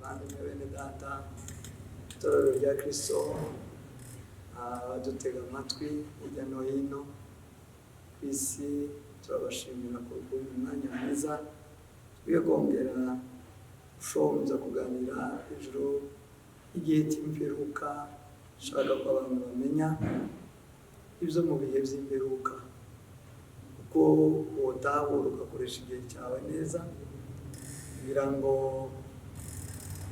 Bavandimwe, bene data, itorero rya Kristo, abadutega amatwi hirya no hino ku isi, turabashimira ku bw'uyu mwanya mwiza tugiye kongera gushobora kuganira hejuru y'igihe cy'imperuka. Nshaka ko abantu bamenya ibyo mu bihe by'imperuka, uko wotahura ugakoresha igihe cyawe neza kugira ngo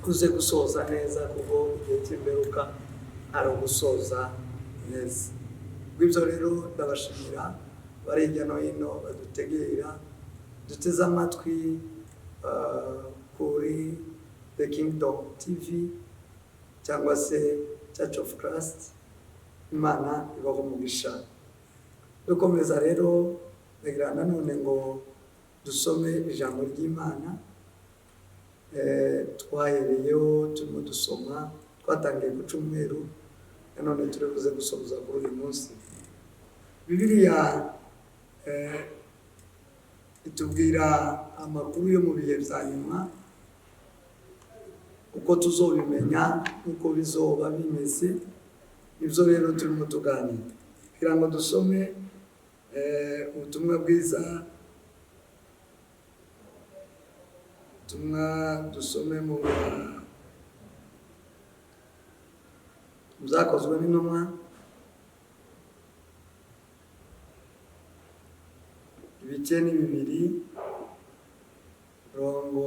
uze gusoza neza, kuko igihe cy'imperuka ari ugusoza neza. Ibyo rero ndabashimira bari hirya no hino badutegera, duteze amatwi kuri The Kingdom TV cyangwa se Church of Christ. Imana ibaho umugisha. Dukomeza rero, ndagira nanone ngo dusome ijambo ry'Imana twahereyeho turimo dusoma, twatangiye ku cyumweru, nanone turi buze gusoza kuri uyu munsi. Bibiliya itubwira amakuru yo mu bihe bya nyuma, uko tuzobimenya n'uko bizoba bimeze. Nibyo rero turimo tuganira kugira ngo dusome ubutumwa bwiza, ubutumwa dusome mu byakozwe n'intumwa, ibice ni 2, mirongo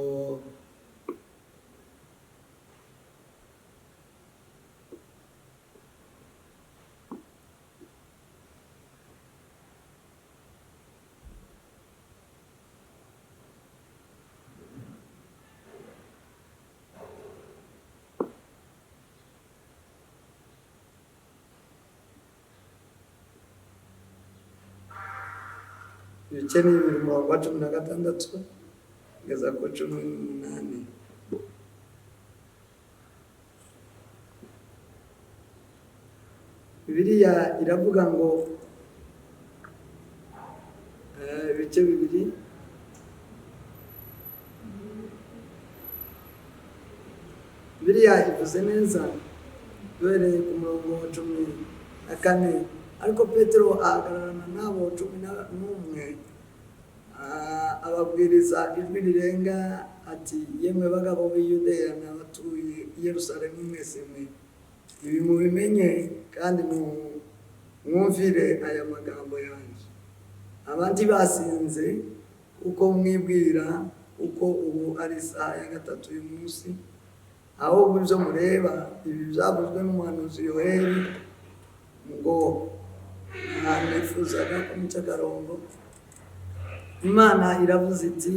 ibice ni 2, umurongo wa 16 kugeza ku 18. Bibiliya iravuga ngo ibice 2, Bibiliya ivuze neza duhereye ku murongo wa 14. Ariko Petero ahagararana nabo 11, ababwiriza ijwi rirenga ati: yemwe bagabo b'i Yudeya n'abatuye i Yerusalemu mwese mwe, ibi mubimenye kandi mwumvire aya magambo yanjye. Abandi basinze uko mwibwira uko ubu ari isaha ya 3 y'umunsi, ahubwo ibyo mureba ibi byavuzwe n'umuhanuzi Yoheli ngo nifuzaga kumuca akarongo. Imana iravuze iti: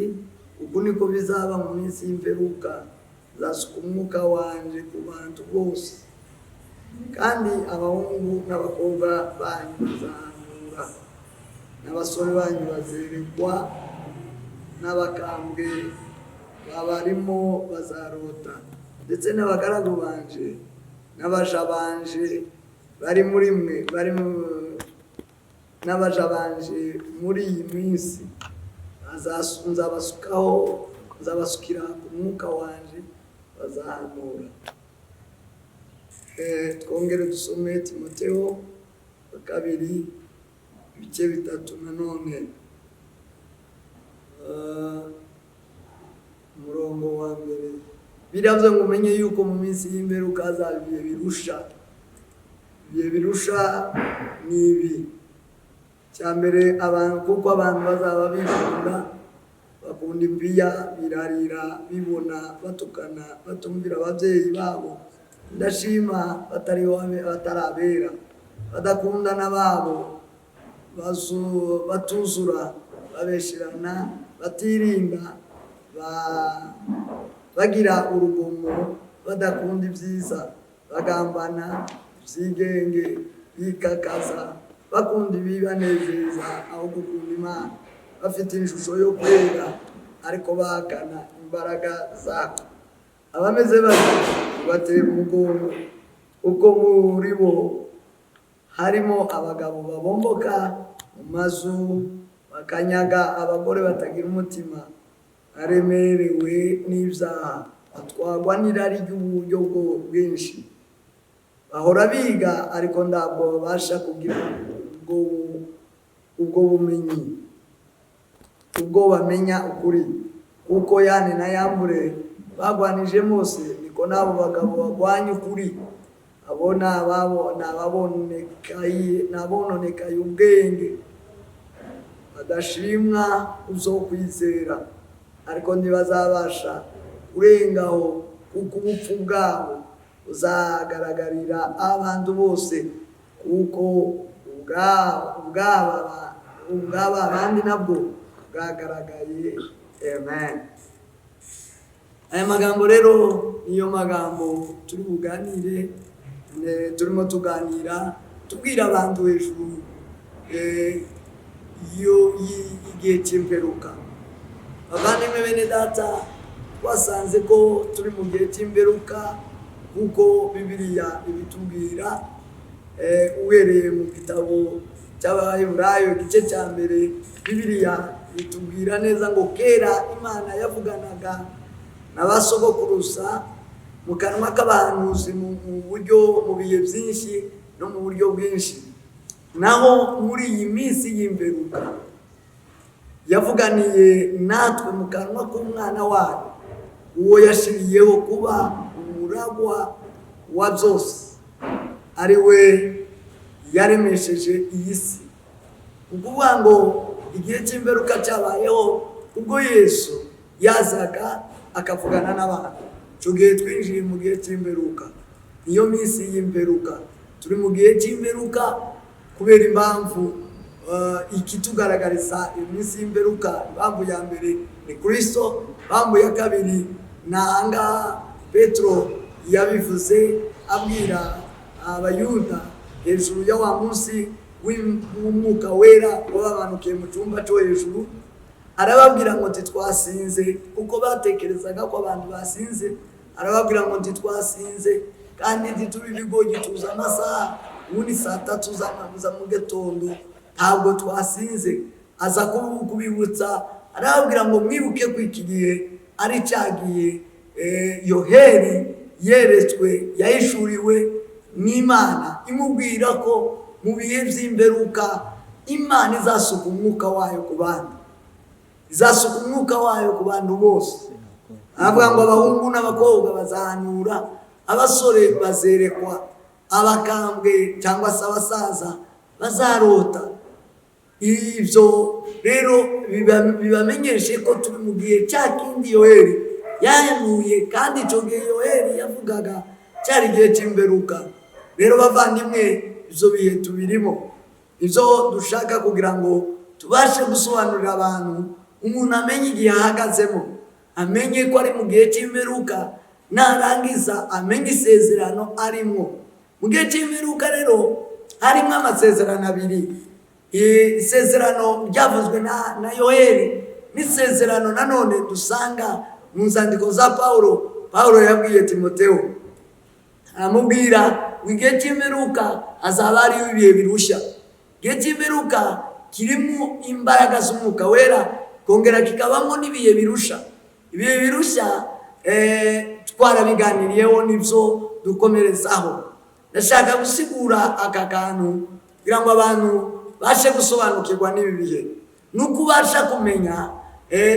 uku niko bizaba mu minsi y'imperuka, nzasuka umwuka wanje ku bantu bose, kandi abahungu n'abakobwa banyu bazahanura, n'abasore banyu bazerekwa, n'abakambwe babarimo bazarota, ndetse n'abagaragu banje n'abaja banje bari muri mwe, bari n'abaja banje muri iyi minsi nzabasukira ku mwuka wanje, bazahanura. Twongere dusome Timoteyo wa 2 ibice 3 nanone, umurongo wa 1. Biravuze ngo umenye yuko mu minsi y'imperuka hazaba ibihe birusha. Ibihe birusha ni ibi: cya mbere, abantu, kuko abantu bazaba bikunda, bakunda impiya, birarira, bibona, batukana, batumvira ababyeyi babo, ndashima, batarabera, badakundana babo, batuzura, babesherana, batirinda, bagira urugomo, badakunda ibyiza, bagambana, ibyigenge, bikakaza, bakunda ibibanezeza aho gukunda Imana, bafite ishusho yo kwera ariko bahakana imbaraga zako. Abameze batyo batera umugongo, kuko muri bo harimo abagabo babomboka mu mazu, bakanyaga abagore batagira umutima, baremerewe n'ibyaha, Batwagwa n'irari ry'uburyo bwinshi. Bahora biga, ariko ntabwo babasha kugira ubwo bumenyi, ubwo bamenya ukuri. Kuko Yane na Yambure bagwanije Mose, niko n'abo bagabo bagwanya ukuri. Abo ni abononekaye ubwenge, badashimwa uzo kwizera, ariko ntibazabasha kurengaho, kuko ubupfu bwabo buzagaragarira abantu bose, kuko ubwaba abandi nabwo bwagaragaye. Amen. Aya magambo rero niyo magambo turi buganire. Turimo tuganira, tubwira abantu hejuru y'igihe cy'imperuka. Bavandimwe, bene Data, twasanze ko turi mu gihe cy'imperuka kuko Bibiliya ibitubwira. Uhereye mu gitabo cy'Abaheburayo igice cya mbere, Bibiliya itubwira neza ngo kera Imana yavuganaga na ba sogokuruza mu kanwa k'abahanuzi mu buryo, mu bihe byinshi no mu buryo bwinshi. Naho muri iyi minsi y'imperuka yavuganiye natwe mu kanwa k'Umwana wayo, uwo yashyiriyeho kuba umuragwa wa byose, ari we yaremesheje iyi si. Ni ukuvuga ngo igihe cy'imperuka cyabayeho ubwo Yesu yazaga akavugana n'abantu. Icyo gihe twinjiye mu gihe cy'imperuka, niyo minsi y'imperuka. Turi mu gihe cy'imperuka kubera impamvu ikitugaragariza iminsi y'imperuka. Impamvu ya mbere ni Kirisito. Impamvu ya kabiri ni ahangaha Petero yabivuze abwira Abayuda hejuru ya wa munsi w'Umwuka Wera wabamanukiye mu cyumba cyo hejuru. Arababwira ngo ntitwasinze, kuko batekerezaga ko abantu basinze. Arababwira ngo ntitwasinze kandi ntituri ibigoryi, tuzi amasaha, ubundi saa 3 za mu gitondo, ntabwo twasinze. Aza kubibutsa, arababwira ngo mwibuke ko iki gihe ari cya gihe Yoheri yeretswe, yahishuriwe n'Imana, imubwira ko mu bihe by'imperuka Imana izasuka umwuka wayo ku bandi, izasuka umwuka wayo ku bantu bose. Aravuga ngo abahungu n'abakobwa bazahanura, abasore bazerekwa, abakambwe cyangwa se abasaza bazarota. Ibyo rero bibamenyeshe ko turi mu gihe cya kindi Yoheri yahanuye, kandi icyo gihe Yoheri yavugaga cyari igihe cy'imperuka. Rero bavandimwe, ibyo bihe tubirimo. Ibyo dushaka kugira ngo tubashe gusobanurira abantu, umuntu amenye igihe ahagazemo, amenye ko ari mu gihe cy'imperuka, narangiza amenye isezerano arimo. Mu gihe cy'imperuka rero harimo amasezerano abiri: isezerano ryavuzwe na Yoheri n'isezerano nanone dusanga mu nzandiko za Pawulo. Pawulo yabwiye Timoteo, aramubwira ngo igihe cy'imperuka hazaba hariho ibihe birushya. Igihe cy'imperuka kirimo imbaraga z'Umwuka Wera, kongera kikabamo n'ibihe birusha. Ibihe birushya twarabiganiriyeho, nibyo dukomerezaho. Ndashaka gusigura aka kantu kugira ngo abantu bashe gusobanukirwa n'ibi bihe, ni uko ubasha kumenya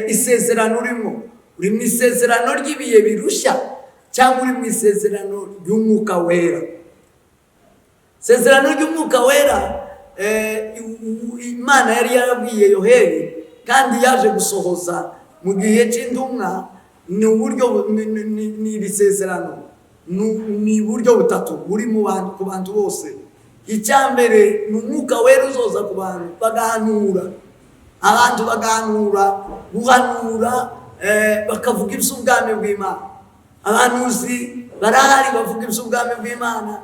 isezerano urimo. Uri mu isezerano ry'ibihe birushya cyangwa uri mu isezerano ry'Umwuka Wera? Isezerano ry'Umwuka Wera Imana yari yarabwiye Yoheri kandi yaje gusohoza mu gihe cy'intumwa ni uburyo ni iri sezerano ni uburyo butatu buri mu bantu, ku bantu bose. Icya mbere ni Umwuka Wera uzoza ku bantu, bagahanura, abantu bagahanura, guhanura bakavuga iby'ubwami bw'Imana. Abahanuzi barahari bavuga iby'ubwami bw'Imana.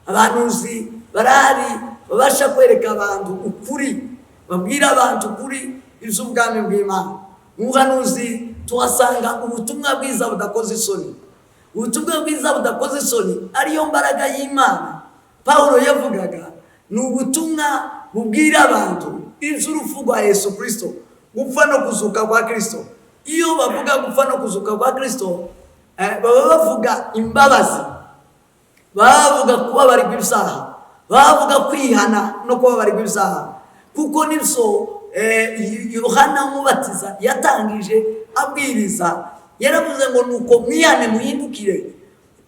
Abahanuzi barahari babasha kwereka abantu ukuri, babwira abantu ukuri iby'ubwami bw'Imana. Mu buhanuzi tuhasanga ubutumwa bwiza budakoze isoni, ubutumwa bwiza budakoze isoni, ariyo mbaraga y'Imana Pawulo yavugaga. Ni ubutumwa bubwira abantu iby'urupfu rwa Yesu Kirisito, gupfa no kuzuka kwa Kirisito. Iyo bavuga gupfa no kuzuka kwa Kirisito Baba bavuga imbabazi, baba bavuga kubabarirwa ibyaha, baba bavuga kwihana no kubabarirwa ibyaha, kuko nibyo Yohana Umubatiza yatangije abwiriza. Yaravuze ngo: "Nuko mwihane, muhindukire,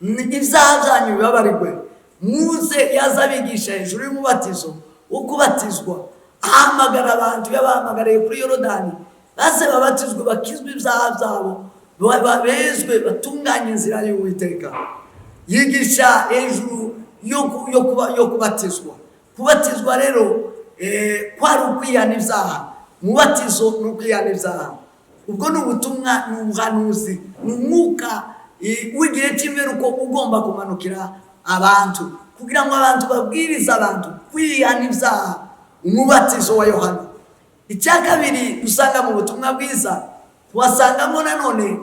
ibyaha byanyu bibabarirwe, muze." Yaza abigisha hejuru y'umubatizo wo kubatizwa, ahamagara abantu, yabahamagariye kuri Yorodani, maze babatizwe, bakizwe ibyaha byabo, bezwe, batunganye inzira y'Uwiteka. Yigisha hejuru yo kubatizwa. Kubatizwa rero kwari ukwihana ibyaha. Umubatizo ni ukwihana ibyaha. Ubwo ni ubutumwa, ni ubuhanuzi, ni umwuka w'igihe cy'imperuka ugomba kumanukira abantu, kugira ngo abantu babwirize abantu kwihana ibyaha, umubatizo wa Yohana. Icya kabiri dusanga mu butumwa bwiza, tuhasangamo nanone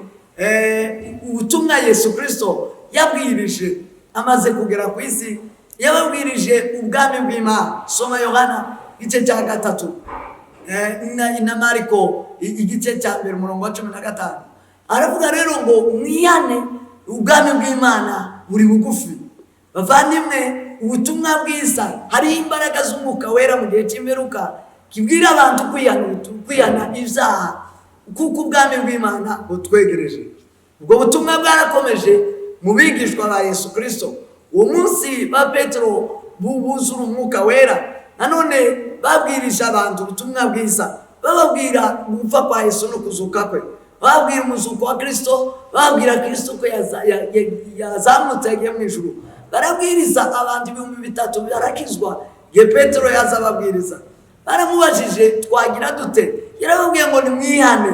ubutumwa Yesu Kirisito yabwirije amaze kugera ku isi. Yababwirije ubwami bw'Imana. Soma Yohana igice cya 3 na Mariko igice cya 1, umurongo wa 15. Aravuga rero ngo: "Mwihane, ubwami bw'Imana buri bugufi." Bavandimwe, ubutumwa bwiza, hariho imbaraga z'Umwuka Wera mu gihe cy'imperuka kibwira abantu kwihana ibyaha, kuko ubwami bw'Imana butwegereje. Ubwo butumwa bwarakomeje mu bigishwa ba Yesu Kirisito. Uwo munsi ba Petero buzura Umwuka Wera, nanone babwirije abantu ubutumwa bwiza, bababwira gupfa kwa Yesu no kuzuka kwe, bababwira umuzuko wa Kirisito, bababwira Kirisito ko yazamutse, yagiye mu ijuru. Barabwiriza, abantu 3000 barakizwa. Igihe Petero yaza ababwiriza, baramubajije: "Twagira dute?" Yarababwiye ngo: "Nimwihane,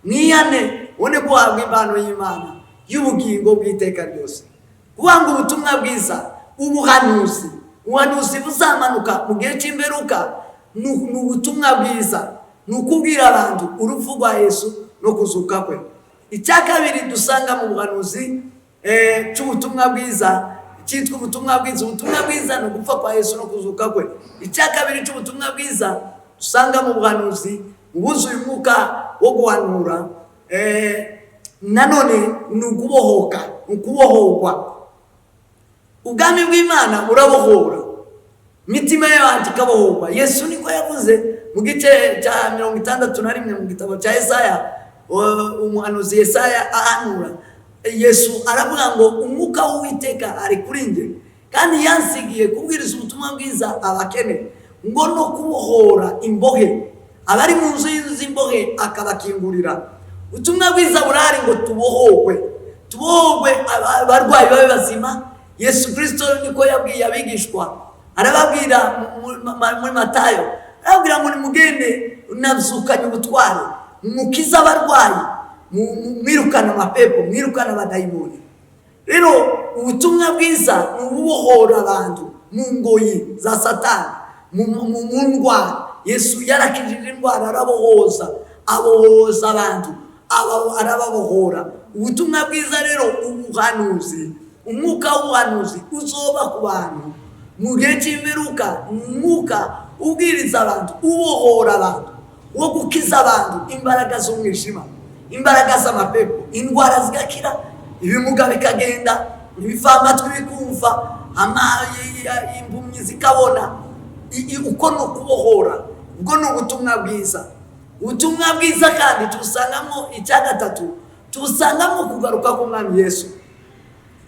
mwihane, ubone guhabwa impano y'Imana y'ubugingo bw'iteka ryose." Kuvuga ngo ubutumwa bwiza, ubuhanuzi, ubuhanuzi buzamanuka mu gihe cy'imperuka ni ubutumwa bwiza, ni ukubwira abantu urupfu rwa Yesu no kuzuka kwe. Icya kabiri dusanga mu buhanuzi cy'ubutumwa bwiza, cyitwa ubutumwa bwiza, ubutumwa bwiza ni ugupfa kwa Yesu no kuzuka kwe. Icya kabiri cy'ubutumwa bwiza dusanga mu buhanuzi, wuzuye umwuka wo guhanura, nanone ni ukubohoka, ni ukubohorwa. Ubwami bw'Imana burabohora, imitima y'abantu ikabohorwa. Yesu niko yavuze mu gice cya 61 mu gitabo cya Yesaya. Umuhanuzi Yesaya ahanura, Yesu aravuga ngo: "Umwuka w'Uwiteka ari kuri njye, kandi yansigiye kubwiriza ubutumwa bwiza abakene, ngo no kubohora imbohe, abari mu nzu z'imbohe akabakingurira." Ubutumwa bwiza burahari ngo tubohorwe, tubohorwe, abarwayi babe bazima. Yesu Kirisito niko yabwiye abigishwa, arababwira muri Matayo, arababwira ngo: "Nimugende, nabyukanye ubutware, mukize abarwayi, mwirukane amapepo, mwirukane abadayimoni." Rero ubutumwa bwiza ni ububohora abantu mu ngoyi za Satani, mu ndwara. Yesu yarakijije indwara, arabohoza, abohoza abantu, arababohora. Ubutumwa bwiza rero, ubuhanuzi, umwuka w'ubuhanuzi uzoba ku bantu mu gihe cy'imperuka ni umwuka ubwiriza abantu, ubohora abantu, wo gukiza abantu imbaraga z'umwijima, imbaraga z'amapepo, indwara zigakira, ibimuga bikagenda, ibifamatwi bikumva, impumyi zikabona. Uko ni ukubohora. Ubwo ni ubutumwa bwiza. Ubutumwa bwiza kandi tubusangamo icya gatatu, tubusangamo kugaruka k'Umwami Yesu,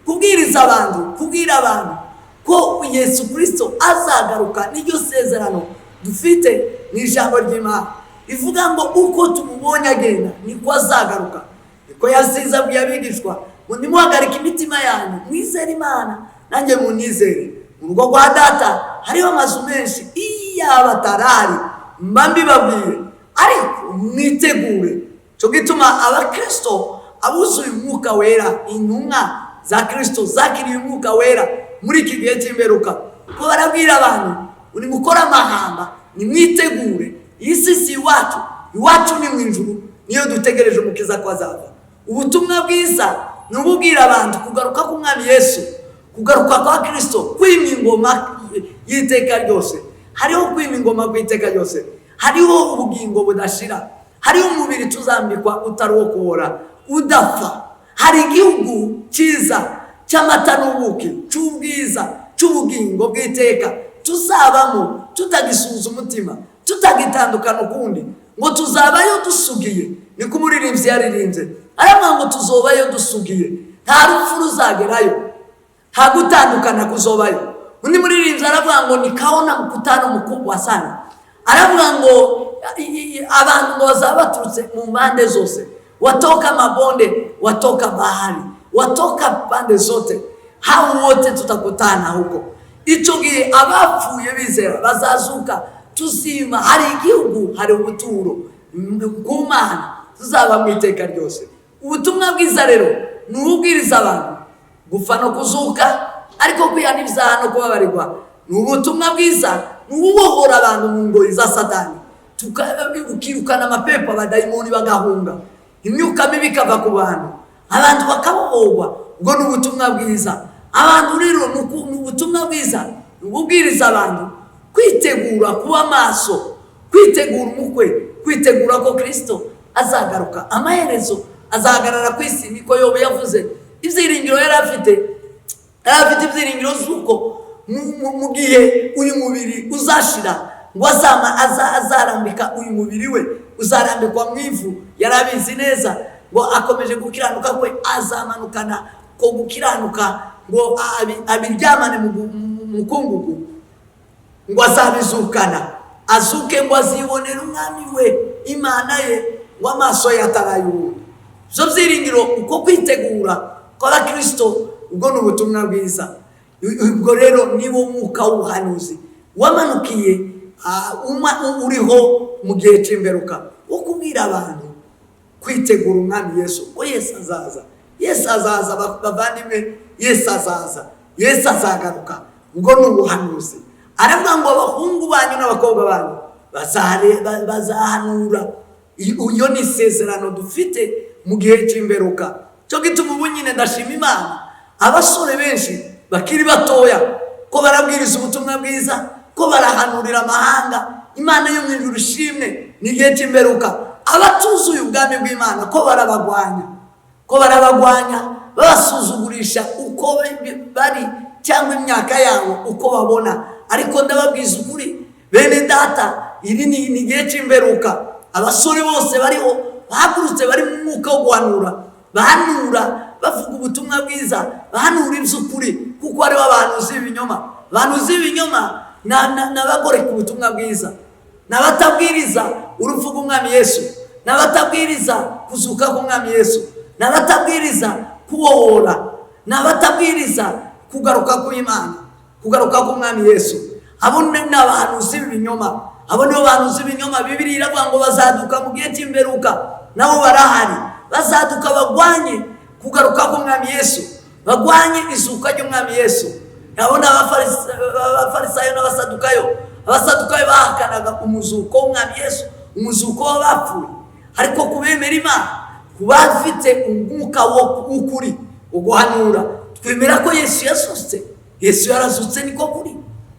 kubwiriza abantu, kubwira abantu ko Yesu Kirisito azagaruka. N'iryo sezerano dufite mu ijambo ry'Imana rivuga ngo uko tumubonye agenda niko azagaruka. Niko yasize abwiye abigishwa ngo: "Nimuhagarike imitima yanyu, mwizere Imana, nanjye munizere. Mu rugo rwa Data hariho amazu menshi, iyaba atarahari mba mbibabwiye, ariko mwitegure." Cyo gituma abakirisito abuzuye Umwuka Wera, intumwa za Kirisito zakiriye Umwuka Wera muri iki gihe cy'imperuka, ko barabwira abantu: "Uri gukora amahamba, nimwitegure. Iyi si si iwacu, iwacu ni mu ijuru, niyo dutegereje Umukiza ko azava." Ubutumwa bwiza ni ububwira abantu kugaruka k'Umwami Yesu, kugaruka kwa Kirisito, kwima ingoma y'iteka ryose. Hariho kwima ingoma kw'iteka ryose, hariho ubugingo budashira, hariho umubiri tuzambikwa utari uwo kubora, udapfa. Hari igihugu cyiza cy'amata n'ubuki, cy'ubwiza, cy'ubugingo bw'iteka tuzabamo, tutagisuhuza umutima, tutagitandukana ukundi, ngo tuzabayo dusugiye. Niko umuririmbyi yaririmbye, aravuga ngo tuzobayo dusugiye, nta rupfu ruzagerayo, nta gutandukana kuzobayo. Undi muririmbyi aravuga ngo nikaona mkutano mkubwa sana, aravuga ngo abantu ngo bazaba baturutse mu mpande zose, watoka mabonde, watoka bahari, watoka pande zote, hao wote tutakutana huko. Icyo gihe abapfuye bizera bazazuka, tuzima. Hari igihugu, hari ubuturo ku Mana tuzaba mu iteka ryose. Ubutumwa bwiza rero ni ububwiriza abantu gupfa no kuzuka, ariko kwihana ibyaha no kubabarirwa. Ni ubutumwa bwiza, ni ububohora abantu mu ngoyi za Satani, ukirukana amapepo, abadayimoni bagahunga, imyuka mibi ikava ku bantu, abantu bakabohorwa. Ubwo ni ubutumwa bwiza. Abantu rero ni ubutumwa bwiza, ni ububwiriza abantu kwitegura, kuba maso, kwitegura umukwe, kwitegura ko Kirisito azagaruka. Amaherezo azahagarara ku isi, niko Yobu yavuze. Ibyiringiro yari afite, yari afite ibyiringiro z'uko mu gihe uyu mubiri uzashira, ngo azarambika uyu mubiri we, uzarambikwa mu ivu. Yari abizi neza ngo akomeje gukiranuka kwe, azamanukana ko gukiranuka, ngo abiryamane mu mukungugu, ngo azabizukana, azuke, ngo azibonere umwami we, Imana ye, ngo amaso ye atarayubona. Ibyo byiringiro, uko kwitegura kw'abakirisito, ubwo ni ubutumwa bwiza. Ubwo rero niwo mwuka w'ubuhanuzi wamanukiye, uriho mu gihe cy'imperuka, wo kubwira abantu kwitegura umwami Yesu, ko Yesu azaza. Yesu azaza, bavandimwe, Yesu azaza, Yesu azagaruka. Ubwo ni ubuhanuzi. Aravuga ngo abahungu banyu n'abakobwa banyu bazahanura. Iyo ni isezerano dufite mu gihe cy'imperuka. Cyo gituma ubu nyine ndashima Imana, abasore benshi bakiri batoya ko barabwiriza ubutumwa bwiza, ko barahanurira amahanga. Imana yo mu ijuru ishimwe. Ni igihe cy'imperuka. Abatuzuye ubwami bw'Imana ko barabagwanya, ko barabagwanya, babasuzugurisha uko bari cyangwa imyaka yabo uko babona. Ariko ndababwiza ukuri, bene data, iri ni igihe cy'imperuka. Abasore bose bariho bahagurutse, bari mu mwuka wo guhanura, bahanura bavuga ubutumwa bwiza, bahanura iby'ukuri, kuko hariho abahanuzi b'ibinyoma. Abahanuzi b'ibinyoma ni abagoreka ubutumwa bwiza, ni abatabwiriza urupfu rw'umwami Yesu, ni abatabwiriza kuzuka k'umwami Yesu, ni abatabwiriza kubohora, ni abatabwiriza kugaruka kw'Imana, kugaruka k'umwami Yesu. Abo ni abahanuzi b'ibinyoma, abo nibo bahanuzi b'ibinyoma. Bibiliya iravuga ngo bazaduka mu gihe cy'imperuka, nabo barahari. Bazaduka bagwanye kugaruka k'umwami Yesu, bagwanye izuka ry'umwami Yesu. Abo ni abafarisayo n'abasadukayo. Abasadukayo bahakanaga umuzuko w'umwami Yesu, umuzuko w'abapfuye. Ariko kubemera Imana, ku bafite umwuka w'ukuri wo guhanura, twemera ko Yesu yazutse. Yesu yarazutse, niko kuri.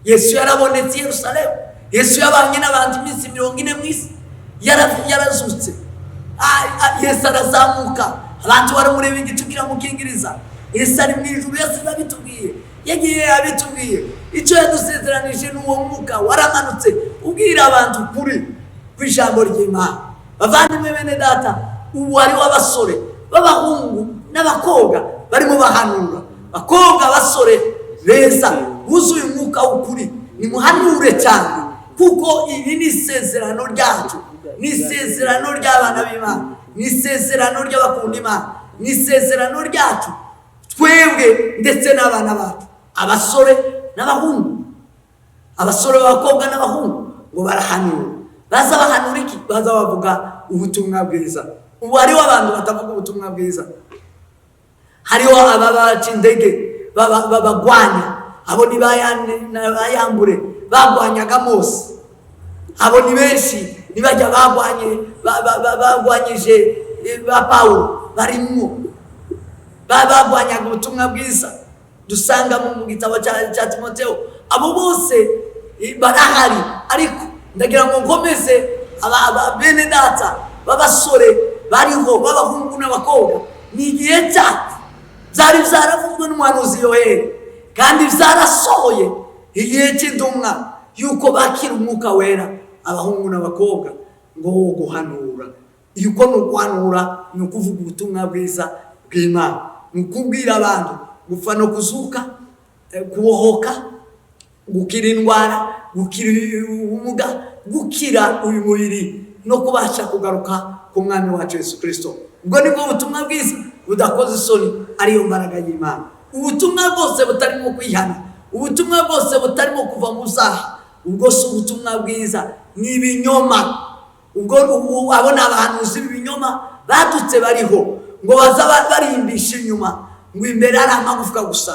Yesu yarabonetse i Yerusalemu. Yesu yabanye n'abantu iminsi 40 mu isi. Yarazutse. Yesu arazamuka, abantu baramureba, igicu kiramukingiriza. Yesu ari mu ijuru, yasize abitubwiye, yagiye abitubwiye. Icyo yadusezeranije ni uwo mwuka waramanutse, ubwira abantu ukuri kw'ijambo ry'Imana. Bavandimwe, bene data, ubu hariho abasore b'abahungu n'abakobwa barimo bahanura. Bakobwa, basore beza buzuye umwuka w'ukuri, nimuhanure cyane, kuko iri ni isezerano ryacu, ni isezerano ry'abana b'Imana, ni isezerano ry'abakunda Imana, ni isezerano ryacu twebwe ndetse n'abana bacu, abasore n'abahungu, abasore b'abakobwa n'abahungu, ngo barahanura. Baza bahanura iki? Baza bavuga ubutumwa bwiza. Ubu hariho abantu batavuga ubutumwa bwiza, hariho ababaca indege, babagwanya. Abo ni bayambure bagwanyaga Mose. Abo ni benshi, nibajya bagwanye, bagwanyije ba Pawulo, barimwo bagwanyaga ubutumwa bwiza dusanga mu gitabo cya Timoteo. Abo bose barahari. Ariko ndagira ngo nkomeze bene data b'abasore bariho, b'abahungu n'abakobwa. Ni igihe cyacu. Byari byaravuzwe n'umuhanuzi Yoheli kandi byarasohoye igihe cy'intumwa yuko bakira Umwuka Wera, abahungu n'abakobwa, ngo wo guhanura. Yuko ni uguhanura, ni ukuvuga ubutumwa bwiza bw'Imana, ni ukubwira abantu gupfa no kuzuka, kubohoka, gukira indwara, gukira ubumuga, gukira uyu mubiri no kubasha kugaruka ku Mwami wacu Yesu Kirisito. Ubwo nibwo butumwa bwiza budakoze isoni, ariyo mbaraga y'Imana. Ubutumwa bwose butarimo kwihana, ubutumwa bwose butarimo kuva mu byaha, ubwo si ubutumwa bwiza, ni ibinyoma. Ubwo abo ni abahanuzi b'ibinyoma badutse bariho, ngo baza barimbisha inyuma, ngo imbere ari amagufwa gusa.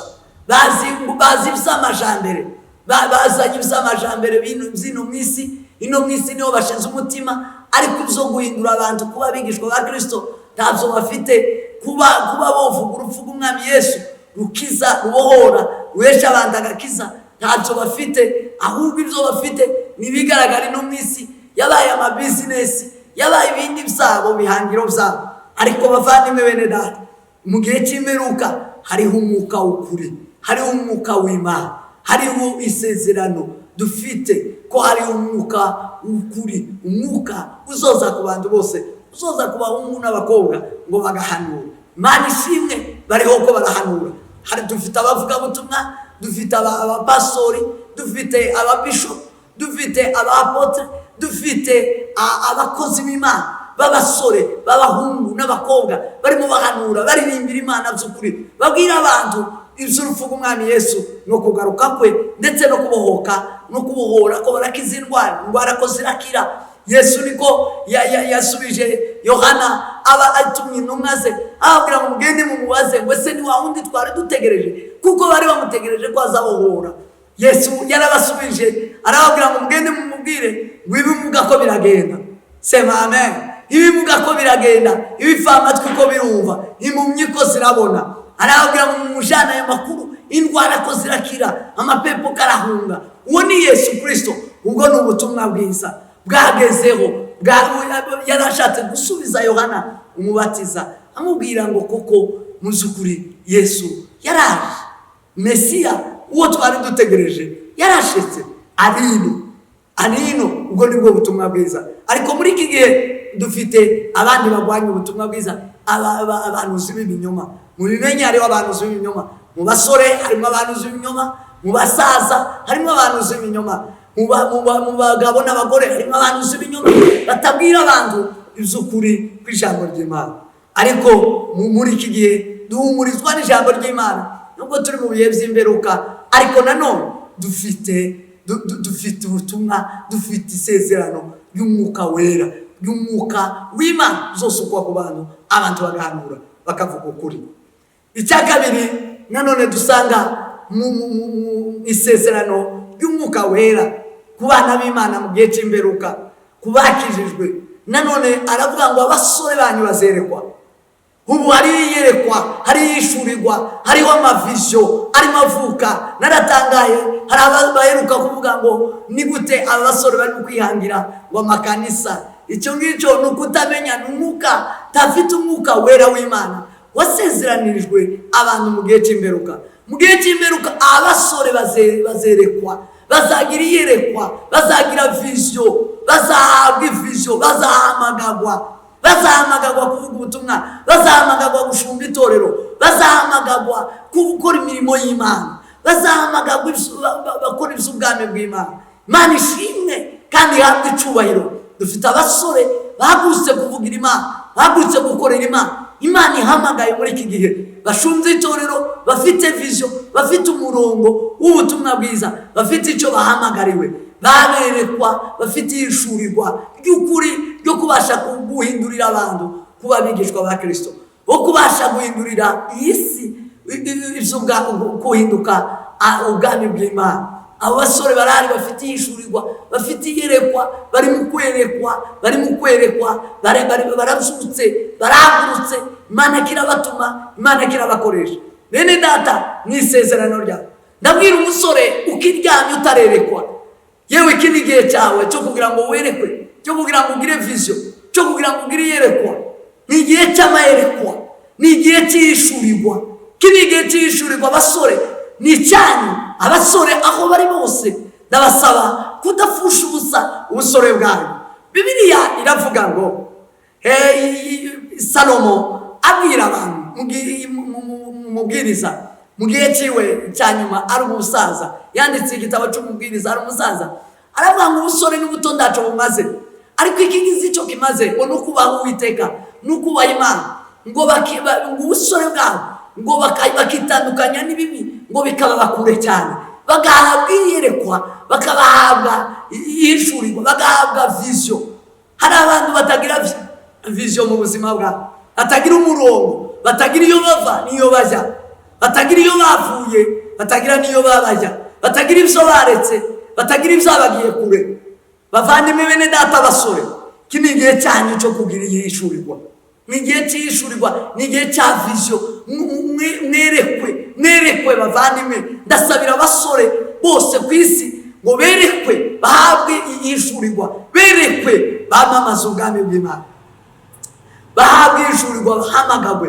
Bazi iby'amajambere, bazanye iby'amajambere by'ino mu isi. Ino mu isi niho bashinze umutima, ariko ibyo guhindura abantu kuba abigishwa ba Kirisito ntabyo bafite. Kuba bovuga urupfu rw'Umwami Yesu rukiza, rubohora, ruhesha abantu agakiza, ntabyo bafite. Ahubwo ibyo bafite ni ibigaragara ino mu isi, yabaye amabizinesi, yabaye ibindi byabo, bihangiro byabo. Ariko bavandimwe, bene data, mu gihe cy'imperuka hariho umwuka w'ukuri, hariho umwuka w'Imana, hariho isezerano dufite ko hariho umwuka w'ukuri, umwuka uzoza ku bantu bose, uzoza ku bahungu n'abakobwa ngo bagahanura. Imana ishimwe, bariho ko barahanura. Hari dufite abavugabutumwa, dufite abapastori, dufite ababishopu, dufite abapotre, dufite abakozi b'Imana b'abasore, b'abahungu n'abakobwa, barimo bahanura, baririmbira Imana by'ukuri, babwira abantu iby'urupfu rw'Umwami Yesu no kugaruka kwe, ndetse no kubohoka no kubohora, ko barakiza indwara, indwara ko zirakira. Yesu niko yasubije Yohana aba atumye intumwa ze, ababwira ngo mugende mumubaze ngo ese ni wa wundi twari dutegereje? Kuko bari bamutegereje ko azabohora. Yesu yarabasubije arababwira ngo mugende mumubwire ngo ibimuga ko biragenda. Sema amen. Ibimuga ko biragenda, ibipfamatwi ko birumva, impumyi ko zirabona. Arababwira ngo mumujane ayo makuru, indwara ko zirakira, amapepo karahunga. Uwo ni Yesu Kirisito. Ubwo ni ubutumwa bwiza bwagezeho. Yarashatse gusubiza Yohana Umubatiza, amubwira ngo koko mu by'ukuri Yesu yaraje, Mesiya uwo twari dutegereje yarashitse, arino, arino. Ubwo nibwo butumwa bwiza. Ariko muri iki gihe dufite abandi barwanya ubutumwa bwiza, abahanuzi b'ibinyoma. Mu bimenyi hariho abahanuzi b'ibinyoma, mu basore harimo abahanuzi b'ibinyoma, mu basaza harimo abahanuzi b'ibinyoma, mu bagabo n'abagore harimo abahanuzi b'ibinyoma batabwira abantu iby'ukuri kw'ijambo ry'Imana. Ariko muri iki gihe duhumurizwa n'ijambo ry'Imana, nubwo turi mu bihe by'imperuka, ariko nanone dufite ubutumwa, dufite isezerano ry'Umwuka Wera, ry'umwuka w'Imana uzosukwa ku bantu, abantu bagahanura, bakavuga ukuri. Icya kabiri nanone dusanga mu isezerano ry'Umwuka Wera ku bana b'Imana mu gihe cy'imperuka, ku bakijijwe, nanone aravuga ngo abasore banyu bazerekwa. Ubu hariho iyerekwa, hariho ihishurirwa, hariho amavision arimo avuka. Naratangaye, hari abaheruka kuvuga ngo ni gute aba basore barimo kwihangira ngo amakanisa. Icyo ngicyo ni ukutamenya, ni umwuka tafite Umwuka Wera w'Imana wasezeranirijwe abantu mu gihe cy'imperuka. Mu gihe cy'imperuka abasore bazerekwa, bazagira iyerekwa, bazagira vision, bazahabwa ivision, bazahamagagwa kuvuga ubutumwa, bazahamagagwa gushumba itorero, bazahamagagwa gukora imirimo y'Imana, bazahamagagwa bakora iby'ubwami bw'Imana. Imana ishimwe kandi ihabwe icubahiro. Dufite abasore bahagurutse kuvugira Imana, bahagurutse gukorera Imana. Imana ihamagaye muri iki gihe, bashunze itorero, bafite vision, bafite umurongo w'ubutumwa bwiza, bafite icyo bahamagariwe, baberekwa, bafite ihishurirwa ry'ukuri ryo kubasha guhindurira abantu kuba abigishwa ba Kirisito, wo kubasha guhindurira iyi si guhinduka ubwami bw'Imana. Abo basore barahari, bafite ihishurirwa, bafite iyerekwa, bari mu kwerekwa, bari mu kwerekwa, barabyutse, barahagurutse. Imana kirabatuma, Imana kirabakoresha. Bene data, mu isezerano ryawe, ndabwira umusore ukiryamye utarerekwa, yewe, iki ni igihe cyawe cyo kugira ngo werekwe, cyo kugira ngo ugire vision, cyo kugira ngo ugire iyerekwa. Ni igihe cy'amayerekwa, ni igihe cy'amayerekwa. Ni igihe cy'ishurirwa. Iki ni igihe cy'ishurirwa, abasore, ni icyanyu. Abasore aho bari bose, ndabasaba kudapfusha ubusa ubusore bwanyu. Bibiliya iravuga ngo Salomo abwira abantu mubwiriza mu gihe cyiwe cya nyuma, ari umusaza, yanditse igitabo cy'umubwiriza ari umusaza, aravuga ngo ubusore n'ubuto ntacyo bumaze, ariko iki ngizi icyo kimaze ngo ni ukubaha Uwiteka, ni ukubaha Imana, ngo ngo ubusore bwabo ngo bakitandukanya n'ibibi, ngo bikababa kure cyane, bagahabwa iyerekwa, bakabahabwa ihishurirwa, bagahabwa vision. Hari abantu batagira vision mu buzima bwabo, batagira umurongo, batagira iyo bava n'iyo bajya, batagira iyo bavuye, batagira n'iyo babajya, batagira ibyo baretse, batagira ibyabagiye kure. Bavandimwe, bene data, basore, iki ni igihe cyanyu cyo kugira ihishurirwa, ni igihe cy'ishurirwa, ni igihe cya vision. Mwerekwe, mwerekwe. Bavandimwe, ndasabira abasore bose ku isi ngo berekwe, bahabwe ihishurirwa, berekwe, bamamaze ubwami bw'Imana, bahabwe ihishurirwa, bahamagagwe,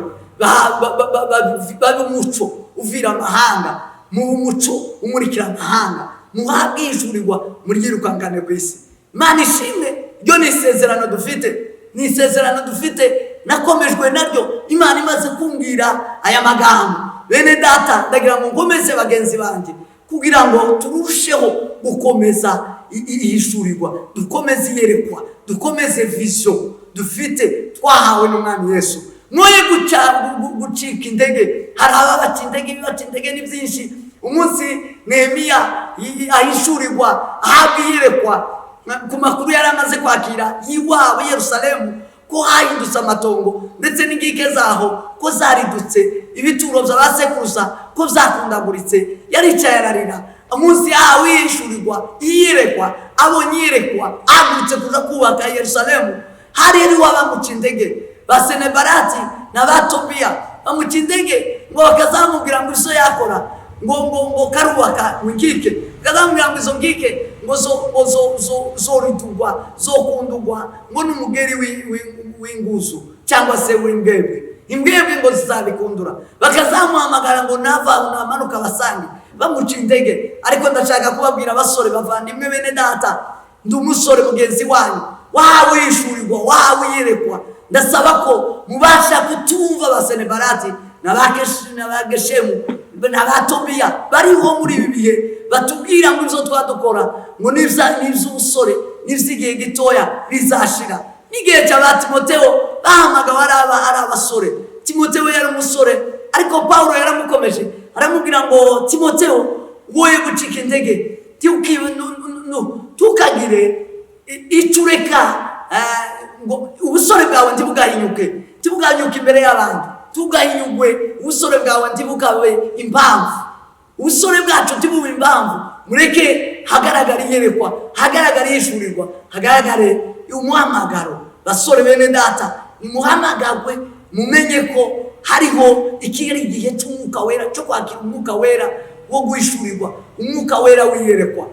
babe umuco uvira amahanga, mu umuco umurikira amahanga. Muhabwe ihishurirwa, muryirukankane ku isi. Imana ishimwe. Ryo ni isezerano dufite, ni isezerano dufite, nakomejwe naryo. Imana imaze kumbwira aya magambo, bene data, ndagira ngo nkomeze bagenzi banjye kugira ngo turusheho gukomeza ihishurirwa, dukomeze iyerekwa, dukomeze vision dufite twahawe n'Umwami Yesu. Mwoye gucika intege. Hari ababaca intege, ibibaca intege ni byinshi. Umunsi Nehemiya ahishurirwa, ahabwa iyerekwa ku makuru yari amaze kwakira y'iwabo i Yerusalemu, ko hahindutse amatongo, ndetse n'inkike zaho ko zaridutse, ibituro bya ba sekuruza ko byakundaguritse, yaricaye ararira. Umunsi yahawe yihishurirwa, iyerekwa, abonye iyerekwa, ahagurutse kuja kubaka Yerusalemu, hari hariho abamuca intege, ba Senebarati na ba Tobiya, bamuca intege ngo bakazamubwira ngo iso yakora ngo karubaka ngo inkike, bakazamubwira ngo izo nkike ngo zo ngo zo zo zoridugwa, zokundugwa ngo n'umugeri w'inguzu cyangwa se w'imbwebwe, imbwebwe ngo zizabikundura. Bakazamuhamagara ngo nava namanuka basange bamuca intege. Ariko ndashaka kubabwira abasore, bavandimwe, bene data, ndi umusore mugenzi wanyu wahawe yishurirwa, wahawe yerekwa. Ndasaba ko mubasha kutumva ba Senebarati na ba Geshemu na ba Tobiya bariho muri ibi bihe, batubwira ngo ibyo twadukora ngo n'iby'ubusore, n'iby'igihe gitoya, bizashira. N'igihe cya ba Timoteo bahamagawe ari abasore. Timoteo yari umusore, ariko Pawulo yaramukomeje, aramubwira ngo: "Timoteo, woye gucika intege, ntukagire icyo ureka, ngo ubusore bwawe ntibugahinyuke, ntibugahinyuke imbere y'abantu, tugahinyugwe, ubusore bwawe ntibukabe impamvu, ubusore bwacu ntibube impamvu. Mureke hagaragare iyerekwa, hagaragare ihishurirwa, hagaragare umuhamagaro." Basore bene data, nimuhamagagwe, mumenye ko hariho ikiri igihe cy'Umwuka Wera, cyo kwakira Umwuka Wera wo guhishurirwa, Umwuka Wera wiyerekwa.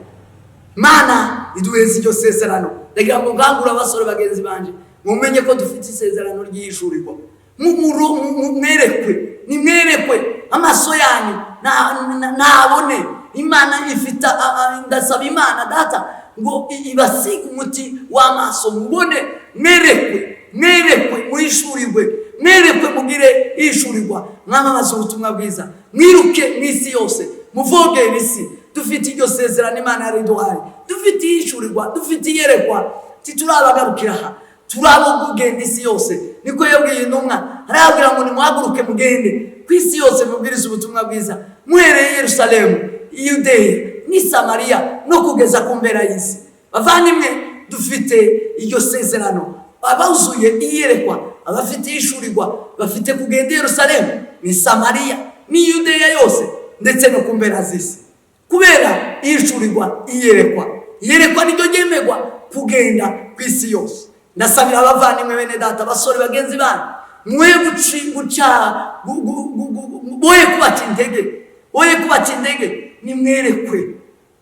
Mana iduheza iryo sezerano. Ndagira ngo ngangure abasore bagenzi banje, mumenye ko dufite isezerano ry'ihishurirwa. Mwerekwe, nimwerekwe, amaso yanyu nabone. Imana ifite, ndasaba Imana Data ngo ibasige umuti w'amaso, mubone, mwerekwe, mwerekwe, muhishurirwe, mwerekwe, mugire ihishurirwa, mwamamaze ubutumwa bwiza, mwiruke mu isi yose, muvogere isi. Dufite iryo sezerano Imana yariduhaye, dufite ihishurirwa, dufite iyerekwa. Titurabagarukira aha, turabo kugenda isi yose. Niko yabwiye intumwa, arababwira ngo nimuhaguruke mugende ku isi yose, mubwirize ubutumwa bwiza, muhereye i Yerusalemu, i Yudeya n'i Samariya, no kugeza ku mpera y'isi. Bavandimwe, dufite iryo sezerano. Abuzuye iyerekwa, abafite ihishurirwa, bafite kugenda i Yerusalemu, ni Samariya n'i Yudeya yose, ndetse no ku mpera z'isi, kubera ihishurirwa, iyerekwa. Iyerekwa niryo ryemerwa kugenda ku isi yose. Ndasabira abavandimwe, bene data, abasore bagenzi banyu, mwe guca boye kubaca intege, boye kubaca intege. Nimwerekwe,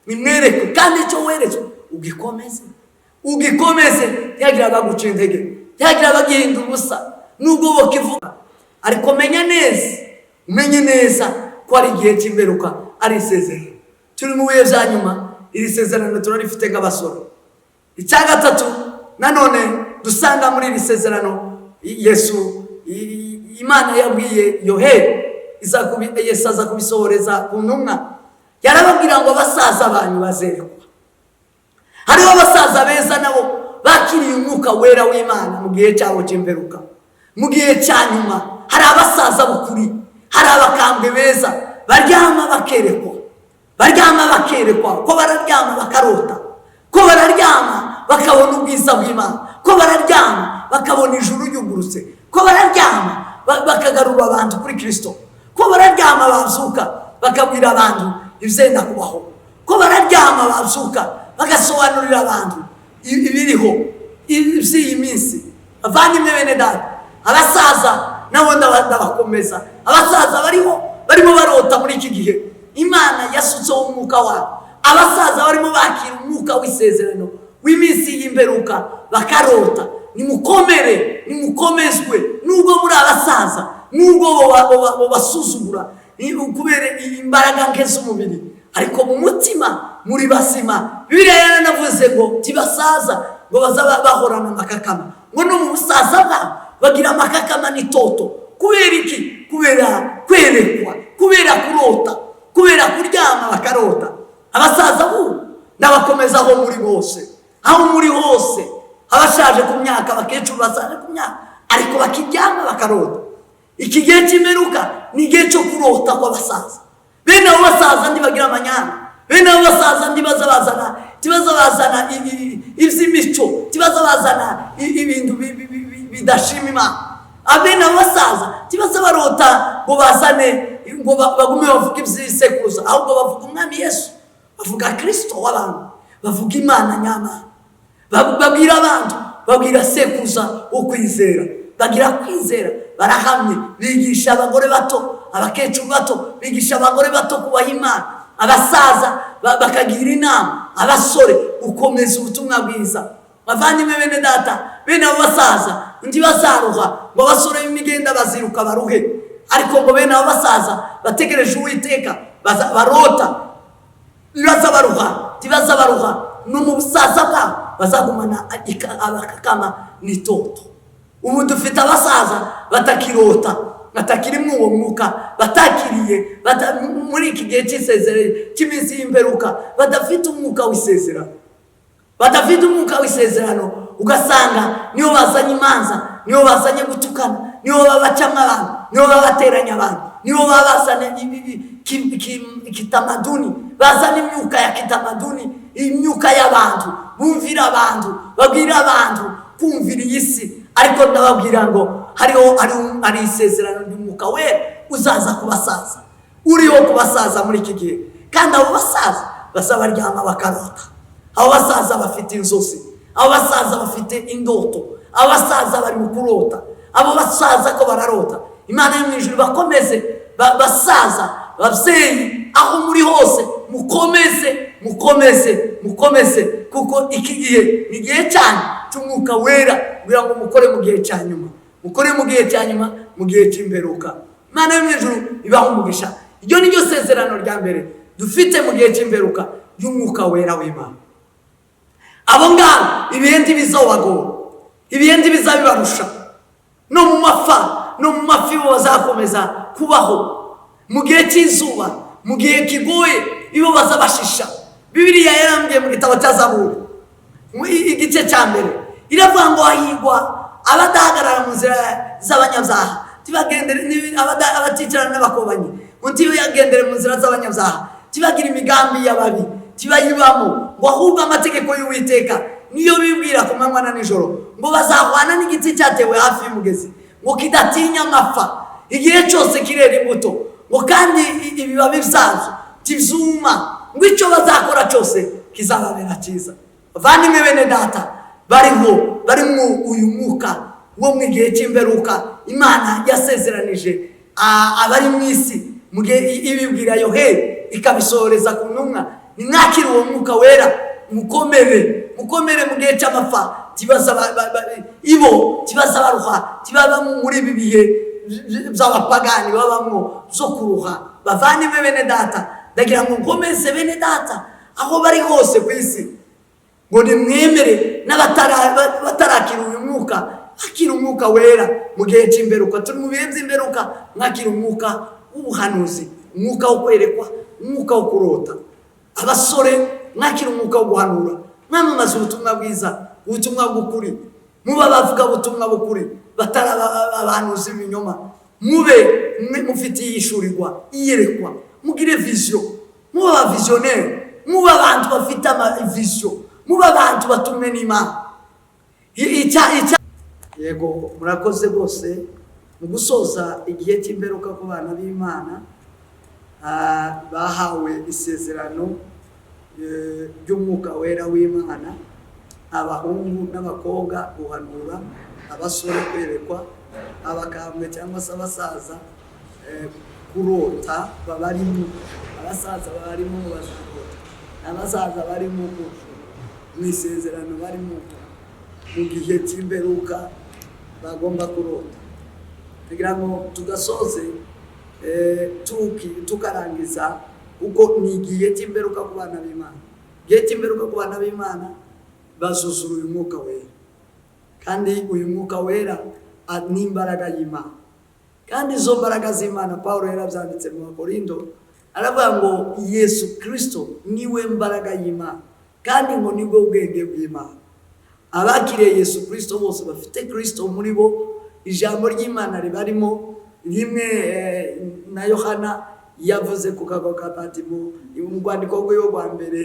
nimwerekwe, kandi icyo weretswe ugikomeze, ugikomeze. Ntiyagira abaguca intege, ntiyagira abagihindura ubusa nubwo bakivuga. Ariko menya neza, umenye neza ko ari igihe cy'imperuka, ari isezerano. Turi mu bihe bya nyuma, iri sezerano turarifite nk'abasore. Icya gatatu nanone dusanga muri iri sezerano, Yesu, Imana yabwiye Yoheli, Yesu aza kubisohoreza ku ntumwa, yarababwira ngo abasaza banyu bazerekwa. Hariho abasaza beza nabo bakiriye umwuka wera w'Imana mu gihe cyabo cy'imperuka, mu gihe cya nyuma. Hari abasaza b'ukuri, hari abakambwe beza baryama bakerekwa, baryama bakerekwa, ko bararyama bakarota, ko bararyama bakabona ubwiza bw'Imana, ko bararyama bakabona ijuru ryugurutse, ko bararyama bakagarura abantu kuri Kirisito, ko bararyama bazuka bakabwira abantu ibyenda kubaho, ko bararyama bazuka bagasobanurira abantu ibiriho iby'iyi minsi. Bavandimwe bene data, abasaza nabo ndabakomeza. Abasaza bariho barimo barota muri iki gihe, Imana yasutseho umwuka wabo. Abasaza barimo bakira umwuka w'isezerano w'iminsi y'imperuka bakarota. Nimukomere, nimukomezwe, nubwo muri abasaza, nubwo basuzugura kubera imbaraga nke z'umubiri, ariko mu mutima muri bazima. Bibiliya yaranavuze ngo tibasaza, ngo baza bahorana amakakama, ngo no mu busaza bwabo bagira amakakama n'itoto. Kubera iki? Kubera kwerekwa, kubera kurota, kubera kuryama bakarota. Abasaza bubu ndabakomeza aho muri bose, aho muri hose, abashaje ku myaka, abakecuru basaje ku myaka, ariko bakiryama bakarota. Iki gihe cy'imperuka ni igihe cyo kurota kw'abasaza. Bene abo basaza ntibagira amanyanga, bene abo basaza ntibaza bazana, ntibaza bazana iby'imico, ntibaza bazana ibintu bidashima Imana. Bene abo basaza ntibaza barota ngo bazane, ngo bagume bavuge iby'isekuruza, ahubwo bavuga Umwami Yesu, bavuga Kirisito w'abantu, bavuga Imana nyamana, babwira abantu, babwira sekuruza wo kwizera, bagira kwizera, barahamye, bigisha abagore bato, abakecuru bato, bigisha abagore bato kubaha Imana. Abasaza bakagira inama abasore gukomeza ubutumwa bwiza. Bavandimwe bene data, bene abo basaza ntibazaruha, ngo abasore b'imigenda baziruka baruhe, ariko ngo bene abo basaza bategereje Uwiteka barota, ntibaza baruha, ntibaza baruha. No mu busaza bwabo bazagumana abakakama n'itoto. Ubu dufite abasaza batakirota, batakiri uwo mwuka, batakiriye muri iki gihe cy'isezerano cy'iminsi y'imperuka, badafite umwuka w'isezerano, badafite umwuka w'isezerano. Ugasanga niyo bazanye imanza, niyo bazanye gutukana, niyo baba bacamo abantu, niyo baba bateranya abantu, niyo baba bazana kitamaduni, bazana imyuka ya kitamaduni, imyuka y'abantu, bumvira abantu, babwira abantu kumvira iyi si. Ariko ndababwira ngo hariho hari isezerano ry'umwuka wera uzaza ku basaza, uriho ku basaza muri iki gihe. Kandi abo basaza baza baryama bakarota, abo basaza bafite inzozi, abo basaza bafite indoto, abo basaza bari mu kurota, abo basaza ko bararota. Imana yo mu ijuru bakomeze. Basaza, babyeyi, aho muri hose, mukomeze, mukomeze, mukomeze, kuko iki gihe ni igihe cyanyu cy'umwuka wera, kugira ngo mukore mu gihe cya nyuma, mukore mu gihe cya nyuma, mu gihe cy'imperuka. Imana yo mu ijuru ibaha umugisha. Iryo ni ryo sezerano rya mbere dufite mu gihe cy'imperuka y'umwuka wera w'Imana. Abo ngabo ibihe ntibizabagora, ibihe ntibizabibarusha. No mu mafa, no mu mafi bo bazakomeza kubaho. Mu gihe cy'izuba, mu gihe kigoye, ibo baza bashisha. Bibiliya yarambwiye mu gitabo cya Zaburi, igice cya mbere, iravuga ngo hahigwa abadahagarara mu nzira z'abanyabyaha, ntibagendere abaticarana n'abakobanyi, ngo ntibagendere mu nzira z'abanyabyaha, ntibagire imigambi y'ababi, ntibayibamo, ngo ahubwo amategeko y'Uwiteka niyo bibwira ku manywa na nijoro, ngo bazahwana n'igiti cyatewe hafi y'umugezi, ngo kidatinya amapfa, igihe cyose kirera imbuto, ngo kandi ibibabi byabyo ntibyuma, ngo icyo bazakora cyose kizababera cyiza. Bavandimwe bene data, bariho barimo uyu mwuka wo mu gihe cy'imperuka Imana yasezeranije abari mu isi, mu gihe ibibwira Yoheli ikabisohoreza ku ntumwa. Nimwakire uwo mwuka wera, mukomere, mukomere mu gihe cy'amapfa. Tibaza ibo, tibaza baruha, tibaba muri ibi bihe. by'abapagani babamwo zo kuruha. Bavandimwe bene data, ndagira ngo nkomeze bene data aho bari hose ku isi ngo nimwemere n'abatarakira uyu mwuka, akira umwuka wera mu gihe cy'imperuka. Turi mu bihe by'imperuka, mwakira umwuka w'ubuhanuzi, umwuka wo kwerekwa, umwuka wo kurota. Abasore, mwakira umwuka wo guhanura, mwamamaza ubutumwa bwiza, ubutumwa bw'ukuri, muba bavuga ubutumwa bw'ukuri, batari abahanuzi b'ibinyoma. Mube mufite ihishurirwa, iyerekwa, mugire vision, mube abavisionnaires, mube abantu bafite amavision, mube abantu batumwe n'Imana. Yego, murakoze rwose. Mu gusoza, igihe cy'imperuka ku bana b'Imana bahawe isezerano ry'umwuka wera w'Imana, abahungu n'abakobwa guhanura, abasore kwerekwa, abakambwe cyangwa se abasaza kurota. Babarimo abasaza barimo bazarota, abasaza barimo mu isezerano, barimo mu gihe cy'imperuka bagomba kurota. Kugira ngo tugasoze, tukarangiza, kuko ni igihe cy'imperuka ku bana b'Imana. Igihe cy'imperuka ku bana b'Imana bazuzura uyu mwuka wera, kandi uyu mwuka wera ni imbaraga y'Imana. Kandi izo mbaraga z'Imana, Paul yarabyanditse mu Bakorindo, aravuga ngo Yesu Kirisito niwe mbaraga y'Imana, kandi ngo nibwo bwenge bw'Imana. Abakiriye Yesu Kirisito bose bafite Kirisito muri bo, ijambo ry'Imana ribarimo. Rimwe na Yohana yavuze ku kago ka Patimo, mu rwandiko rwiwe rwa mbere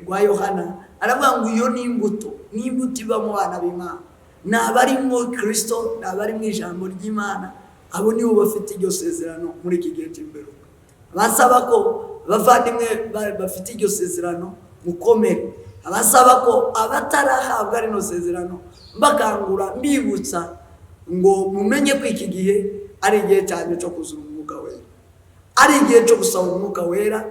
rwa Yohana, aravuga ngo iyo ni imbuto, ni imbuto iba mu bana b'Imana, ni abarimo Kirisito, ni abari mu ijambo ry'Imana. Abo nibo bafite iryo sezerano muri iki gihe cy'imperuka. Basaba ko abavandimwe bafite iryo sezerano mukomere. Abasaba ko abatarahabwa rino sezerano, mbakangura, mbibutsa ngo mumenye ko iki gihe ari igihe cyanyu cyo kuzura umwuka wera, ari igihe cyo gusaba umwuka wera,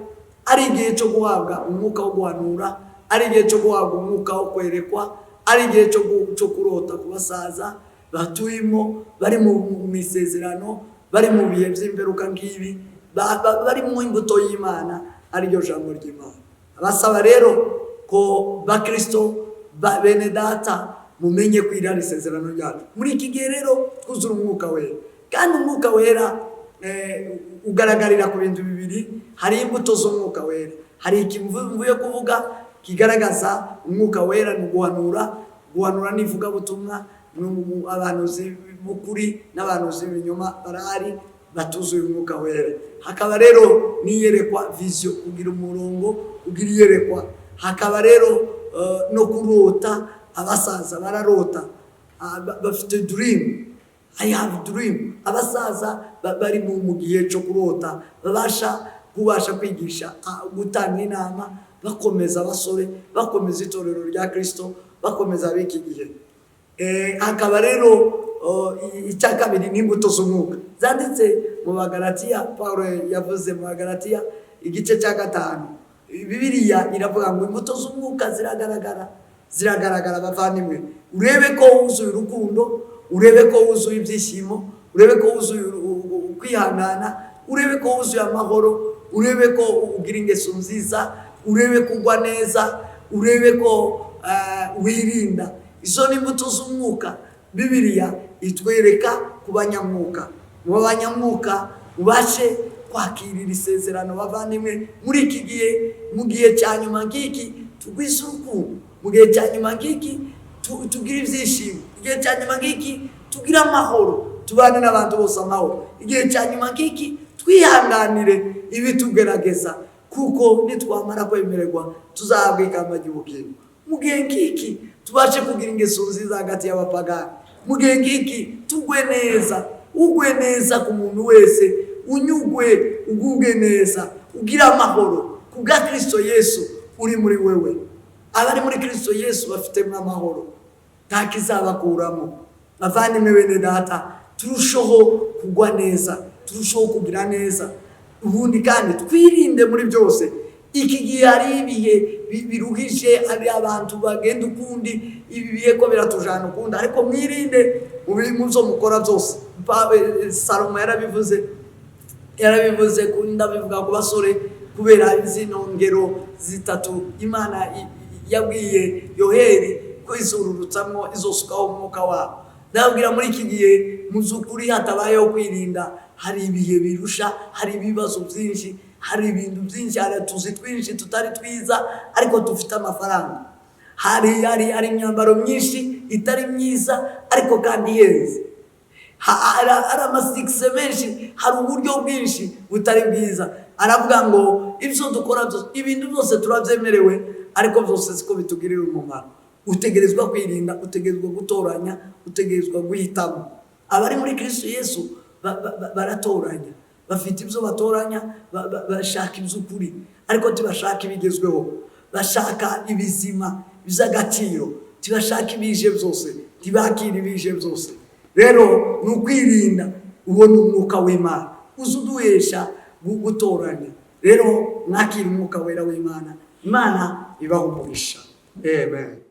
ari igihe cyo guhabwa umwuka wo guhanura, ari igihe cyo guhabwa umwuka wo kwerekwa, ari igihe cyo kurota ku basaza batuyemo, bari mu isezerano, bari mu bihe by'imperuka ngibi, bari mu imbuto y'Imana, ariryo jambo ry'Imana. Abasaba rero ko Bakristo bene data mumenye ko iri ari isezerano ryacu muri iki gihe. Rero twuzura umwuka wera, kandi umwuka wera ugaragarira ku bintu bibiri. Hari imbuto z'umwuka wera, hari mvuye kuvuga kigaragaza umwuka wera, ni uguhanura. Guhanura n'ivugabutumwa, abahanuzi b'ukuri n'abahanuzi b'ibinyoma barahari batuzuye umwuka wera. Hakaba rero n'iyerekwa, vision, kugira umurongo, kugira iyerekwa. Hakaba rero no kurota. Abasaza bararota, bafite dream, "I have dream". Abasaza bari mu gihe cyo kurota, babasha kubasha kwigisha, gutanga inama, bakomeza abasore, bakomeza itorero rya Kirisito, bakomeza ab'iki gihe. Hakaba rero icya kabiri ni imbuto z'umwuka zanditse mu Bagalatiya. Paul yavuze mu Bagalatiya igice cya 5, Bibiliya iravuga ngo imbuto z'umwuka ziragaragara, ziragaragara. Bavandimwe, urebe ko wuzuye urukundo, urebe ko wuzuye ibyishimo, urebe ko wuzuye kwihangana, urebe ko wuzuye amahoro, urebe ko ugira ingeso nziza, urebe ko ugwa neza, urebe ko wirinda. Izo ni imbuto z'umwuka. Bibiliya itwereka ku banyamwuka. Mu banyamwuka ubashe kwakirira isezerano. Bavandimwe, muri iki gihe, mu gihe cya nyuma nk'iki, tugwize urukundo. Mu gihe cya nyuma nk'iki, tugire ibyishimo. Igihe cya nyuma nk'iki, tugire amahoro, tubane n'abantu bose amahoro. Igihe cya nyuma nk'iki, twihanganire ibitugerageza, kuko nitwamara kwemererwa tuzahabwa ikamba ry'ubugingo. Mu gihe nk'iki, tubashe kugira ingeso nziza hagati y'abapagani. Mu gihe nk'iki, tugwe neza, ugwe neza ku muntu wese, unyugwe, ugubwe neza, ugire amahoro ku bwa Kirisito Yesu uri muri wewe. Abari muri Kirisito Yesu bafitemo amahoro, nta kizabakuramo. Bavandimwe bene data, turusheho kugwa neza, turusheho kugira neza. Ubundi kandi twirinde muri byose. Iki gihe hari ibihe biruhije, hari abantu bagenda ukundi, ibi bihe ko biratujana ukundi, ariko mwirinde. Mu byo mukora byose. Salomo yarabivuze, yarabivuze, ndabivuga ku basore kubera zino ngero zitatu Imana yabwiye Yoheri ko izururutsamo, izosukaho umwuka wabo. Ndababwira, muri iki gihe mu by'ukuri hatabayeho kwirinda, hari ibihe birusha, hari ibibazo byinshi, hari ibintu byinshi, hari utuzi twinshi tutari twiza ariko dufite amafaranga, hari imyambaro myinshi itari myiza ariko kandi ihenze, hari amasuccès menshi, hari uburyo bwinshi butari bwiza. Aravuga ngo ibyo dukora byose, ibintu byose turabyemerewe, ariko byose siko bitugirira umumaro. Utegerezwa kwirinda, utegerezwa gutoranya, utegerezwa guhitamo. Abari muri Kristo Yesu baratoranya, bafite ibyo batoranya, bashaka iby'ukuri ariko ntibashaka ibigezweho, bashaka ibizima by'agaciro, ntibashaka ibije byose, ntibakira ibije byose. Rero ni ukwirinda. Ubona umwuka w'Imana uza uduhesha gutoranya. Rero mwakira umwuka wera w'Imana. Imana ibaha umugisha. Amen.